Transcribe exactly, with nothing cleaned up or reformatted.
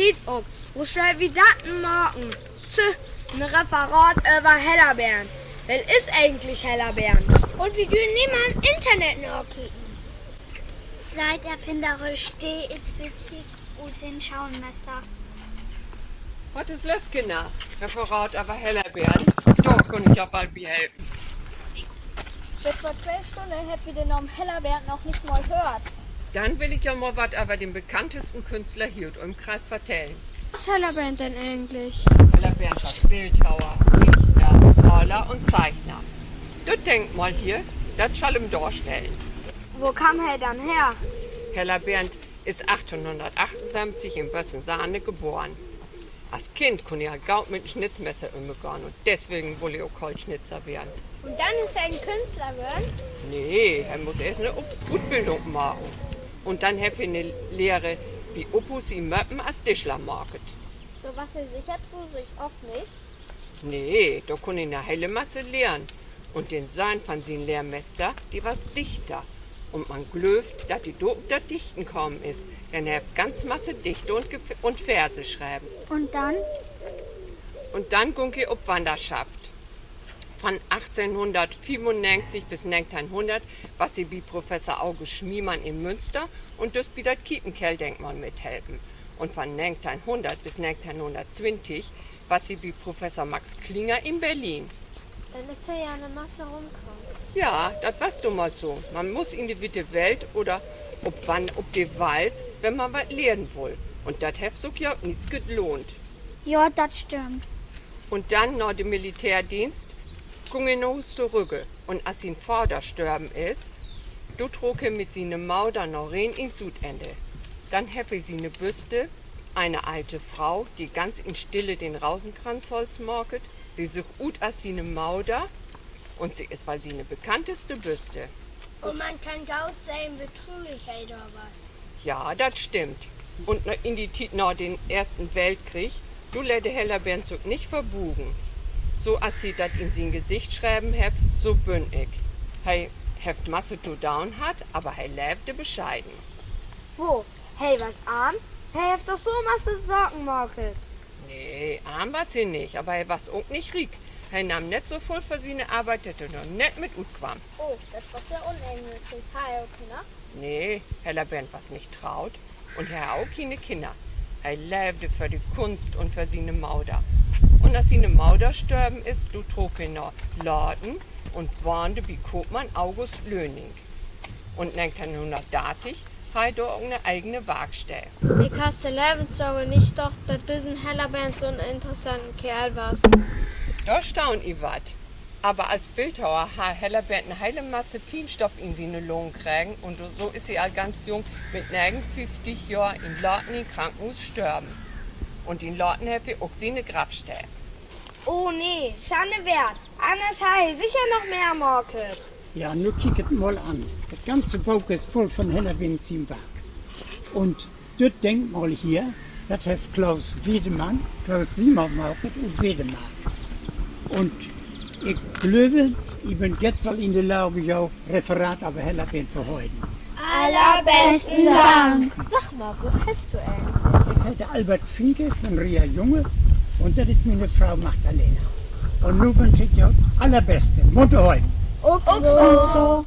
Weet ok, wo schall wi dat denn maken? Tja, en Referat över Heller Bernd. Well is egentlich Heller Bernd? Un wi dürven nimmer in't Internet nakieken. Seit Erfinder Roger is witzig ut sien Schoolmester. Wat is los, Kinner? Referat över Heller Bernd? Dor kunn ik ja woll bi helpen. Bit vör twee Stünnen hebbt wi den Naam Heller Bernd noch nich mal höört. Denn will ik ja mal wat över den bekanntesten Künstler hier ut eem Kreis vertellen. Wat is Heller Bernd denn egentlich? Heller Bernd was Bildhauer, Dichter, Maler un Zeichner. Dat Denkmal hier, dat schall em dorstellen. Wo kaam he denn her? Heller Bernd is achtteihnhunnertachtunseventig in Bössensahne geboren. As Kind kunn he al goot mit en Snitzmesser ümgahn un deswegen wull he ok Holtsnitzer weern. Un denn is he en Künstler worrn? Nee, he muss eerst 'ne Ut-, Utbildung maken. Un denn hett he 'ne Lehre bi Oppus in Meppen as Tischler maket. Dor was he sicher trurig, of nich? Nee, dor kunn he 'ne hele Masse lehren. Un den Söhn van sien Lehrmester, de was Dichter. Un man glöövt, dat he dor op dat Dichten kamen is, denn he hett ganz Masse Dichte un Gef-, un Verse schreven. Un denn? Un denn gung he op Wannerschaft. Van achtteihnhunnertfiefunnegentig bit negenteihnhunnert was he bi Professor August Schmiemann in Münster un düss bi dat Kiepenkerl-Denkmal mithelpen. Un van negenteihnhunnert bit negenteihnhunnerttwintig was he bi Professor Max Klinger in Berlin. Denn is he ja 'ne Masse rümkamen. Ja, dat was domals so. Man muss in de witte Welt oder op Wan-, op de Walz, wenn man wat lehren wull. Un dat hett sük ja ok nich gelohnt. Ja, dat stimmt. Un denn na den Militärdeenst gung he na Huus torügge. Un as sien Vader störven is, do trock he mit siene Moder na Rehn in't Südende. Denn hett he siene Büste, Eine alte Frau, die ganz in Stille den Rosenkranz holdt, maket. Se süggt ut as siene Moder un se is woll siene bekannteste Büste. Un man kann goot sehn, wo trurig he dor was. Ja, dat stimmt. Un na, in de Tiet na den Eersten Weltkrieg, do lett de Heller Bernd sük nich verbugen. So as he dat in sien Gesicht schreven hett: So bün ik. He hett masse to doon hatt, aver he leevde bescheiden. Wo? He was arm? He hett doch so masse Saken maket. Nee, arm was he nich, aver he was ok nich riek. He nahm nett so vööl för siene Arbeit, dat he dor nett mit utkamm. Oh, dat was ja unegentümlich. Harr he ok Kinner? Nee, Heller Bernd was nich traut un he harr ok kiene Kinner. He leevde för de Kunst un för siene Moder. Un as siene Moder störven is, do trock he na Laden un wahnde bi Koopmann August Löning. Un negenteihnhunnertdartig harr he dor ok 'ne egene Warksteed. Ik harr to Levensdagen nich dacht, dat düssen Heller Bernd so'n interessanten Keerl was. Dor staun I wat. Aver as Bildhauer harr Heller Bernd 'ne hele Masse Fienstoff in siene Lungen kregen un so is he al ganz jung, mit negenunföfftig Johr, in Laden in Krankenhuus störven. Un in Laden hett he ok siene Graffsteed. Oh nee, Schanne weert. Anners harr he sicher noch mehr maket. Ja, nu kiek et mal an. Dat ganze Book is vull von Heller Bernd sien Wark. Un düt Denkmal hier, dat hett Klaus Wiedemann, Klaus Simon maket ut Wedemark. Un ik glööv, ji bünt jetzt woll in de Lage, jo Referat över Heller Bernd to hollen. Allerbesten Dank. Segg mal, wo heetst du egentlich? Ik heet Albert Finke, bün Ria Junge un dat is miene Fro Magdalena. Un nu wünsch ik jo 't Allerbeste. Munter hollen. Ok so.